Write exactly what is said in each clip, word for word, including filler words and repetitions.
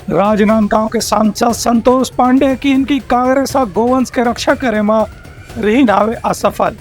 राजनांदगांव के सांसद संतोष पांडे किहिन कि कांग्रेस ह गोवंश के रक्षा करे म रिहिन हावे असफल।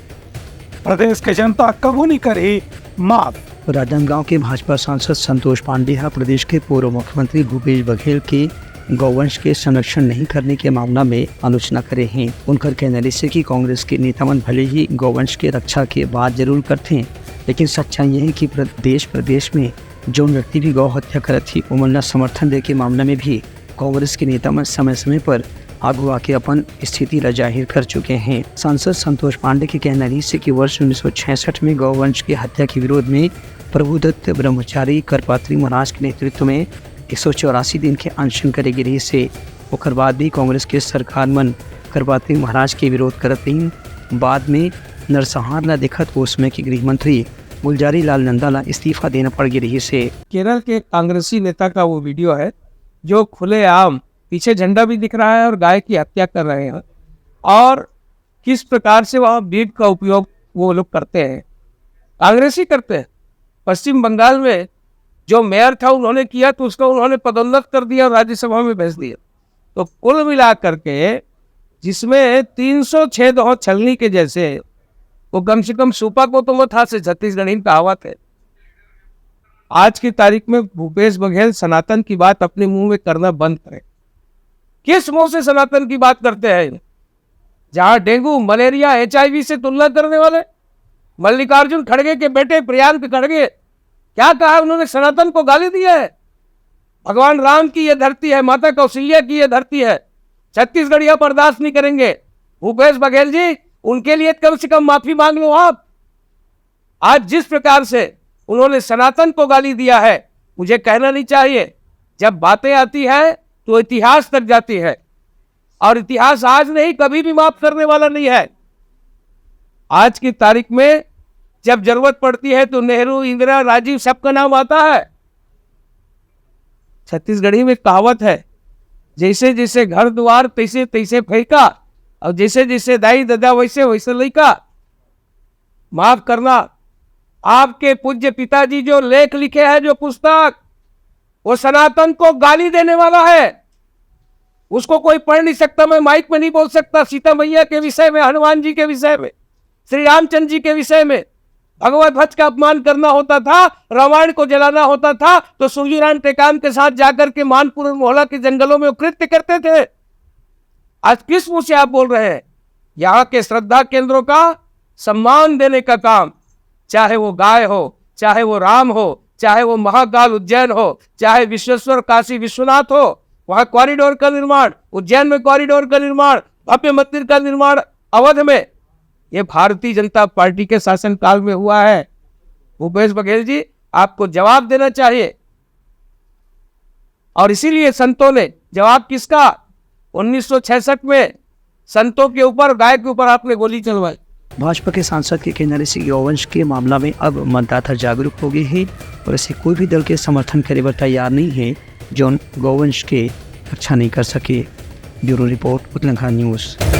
प्रदेश के जनता कभू नहीं करही माफ। राजनांदगांव के भाजपा सांसद संतोष पांडे ह प्रदेश के पूर्व मुख्यमंत्री भूपेश बघेल के गौवंश के संरक्षण नहीं करने के मामला में आलोचना करे हैं। उनकर कहना रिहिसे कि कांग्रेस के नेता मन भले ही गौवंश के रक्षा के बात जरूर करथे, लेकिन सच्चाई ये है कि प्रदेश प्रदेश में जौन व्यक्ति भी गौ हत्या करत ही, ओमन ला समर्थन दे के मामला में भी कांग्रेस के नेता मन समय-समय पर आगू आके अपन स्थिति ला जाहिर कर चुके हैं। सांसद संतोष पांडे के कहना रिहिसे कि वर्ष उन्नीस सौ छियासठ में गौवंश के हत्या के विरोध में प्रभुदत्त ब्रह्मचारी करपात्री महाराज के नेतृत्व में एक सौ चौरासी दिन के अनशन करे गे रिहिसे। ओकर बाद भी कांग्रेस के सरकार मन करपात्री महाराज के विरोध करत रहिन। बाद में नरसंहार ला देखत ओ समय के गृह मंत्री गुलजारी लाल नंदा ला इस्तीफा देना पड़ गे रिहिसे। केरल के कांग्रेसी नेता का वो वीडियो है जो खुलेआम पीछे झंडा भी दिख रहा है और गाय की हत्या कर रहे हैं, और किस प्रकार से वहाँ बीप का उपयोग वो लोग करते हैं, कांग्रेसी करते हैं। पश्चिम बंगाल में जो मेयर था, उन्होंने किया तो उसका उन्होंने पदोन्नत कर दिया और राज्यसभा में भेज दिया। तो कुल मिला करके जिसमें तीन सौ छह दहो छलनी के जैसे, वो कम से कम सूपा को तो मत हाथ से, छत्तीसगढ़ी में कहावत है। आज की तारीख में भूपेश बघेल सनातन की बात अपने मुंह में करना बंद करें। किस मुंह से सनातन की बात करते हैं? जहां डेंगू, मलेरिया, एचआईवी से तुलना करने वाले मल्लिकार्जुन खड़गे के बेटे प्रियांक खड़गे, क्या कहा उन्होंने? सनातन को गाली दी है। भगवान राम की ये धरती है, माता कौशल्या की ये धरती है। छत्तीसगढ़िया बर्दाश्त नहीं करेंगे। भूपेश बघेल जी, उनके लिए कम से कम माफी मांग लो आप। आज जिस प्रकार से उन्होंने सनातन को गाली दिया है, मुझे कहना नहीं चाहिए, जब बातें आती है तो इतिहास तक जाती है, और इतिहास आज नहीं, कभी भी माफ करने वाला नहीं है। आज की तारीख में जब जरूरत पड़ती है तो नेहरू, इंदिरा, राजीव, सबका नाम आता है। छत्तीसगढ़ी में कहावत है, जैसे जैसे घर द्वार तैसे तैसे फेंका, और जैसे जैसे दाई ददा वैसे वैसे लइका। माफ करना, आपके पूज्य पिताजी जो लेख लिखे हैं, जो पुस्तक, वो सनातन को गाली देने वाला है, उसको कोई पढ़ नहीं सकता। मैं माइक में नहीं बोल सकता। सीता मैया के विषय में, हनुमान जी के विषय में, श्री रामचंद्र जी के विषय में भगवत ध्वज का अपमान करना होता था, रामायण को जलाना होता था, तो सूजीराम टेकाम के साथ जाकर के मानपुर और मोहला के जंगलों में वो कृत्य करते थे। आज किस मुंह से आप बोल रहे हैं? यहाँ के श्रद्धा केंद्रों का सम्मान देने का काम, चाहे वो गाय हो, चाहे वो राम हो, चाहे वो महाकाल उज्जैन हो, चाहे विश्वेश्वर काशी विश्वनाथ हो, वहाँ कॉरिडोर का निर्माण, उज्जैन में कॉरिडोर का निर्माण, भव्य मंदिर का निर्माण अवध में, ये भारतीय जनता पार्टी के शासनकाल में हुआ है। भूपेश बघेल जी, आपको जवाब देना चाहिए। और इसीलिए संतों ने जवाब किसका? उन्नीस सौ छियासठ में संतों के ऊपर, गाय के ऊपर आपने गोली चलवाई। भाजपा के सांसद के कहना रिहिसे कि गौवंश के मामला में अब मतदाता जागरूक हो गए हैं और ऐसे कोई भी दल के समर्थन करे बर तैयार नहीं है, जौन गौवंश के रक्षा नहीं कर सके। Bureau report, Utlangha news.